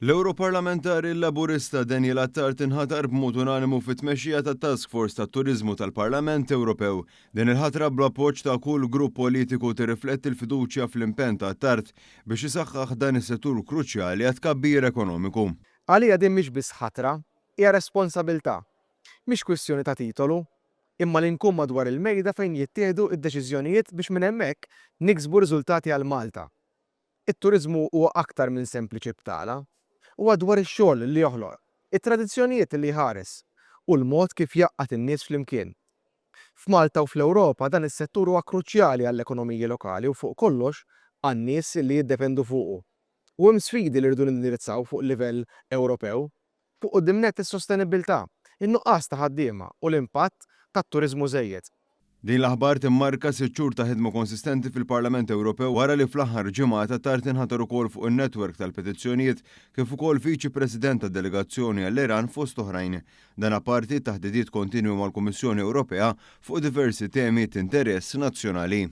L-Ewroparlamentari Laburista Daniel Attard inħatar b'mod unanimu fit-tmexxija tat-Task Force tat-Turiżmu tal-Parlament Ewropew. Din il-ħatra bl-appoġġ ta' kull grupp politiku tirrifletti l-fiduċja fl-impenn ta' Attard biex isaħħaħ dan is-settur kruċjali għat-tkabbir ekonomiku. Għalija din mhix biss ħatra, hija responsabilità. Mhix kwistjoni ta' titolu, imma li nkun madwar il-mejda fejn jittieħdu d-deċiżjonijiet biex minn hemmhekk niksbu riżultati għal Malta. It-turiżmu huwa aktar minn sempliċi btala. Huwa dwar ix-xogħol li joħloq, it-tradizzjonijiet li jħares, u l-mod kif jgħaqqad in-nies flimkien. F'Malta u fl-Ewropa dan is-settur huwa kruċjali għall-ekonomiji lokali u fuq kollox għan-nies li jiddependu fuqu. U hemm sfidi li rridu nindirizzaw fuq livell Ewropew. Fuq quddiem nett is-sostenibbiltà, in-nuqqas ta' ħaddiema u l-impatt tat-turiżmu żejjed. Din l-aħbar timmarka 6 xhur ta' ħidma konsistenti fil-Parlament Ewropew wara li fl-aħħar ġimgħat Attard inħatar ukoll fuq in-netwerk tal-petizzjonijiet kif ukoll Viċi President tad-Delegazzjoni għall-Iran fost oħrajn. Dan apparti taħdidiet kontinwi mal-Kummissjoni Ewropea fuq diversi temi t'interess nazzjonali.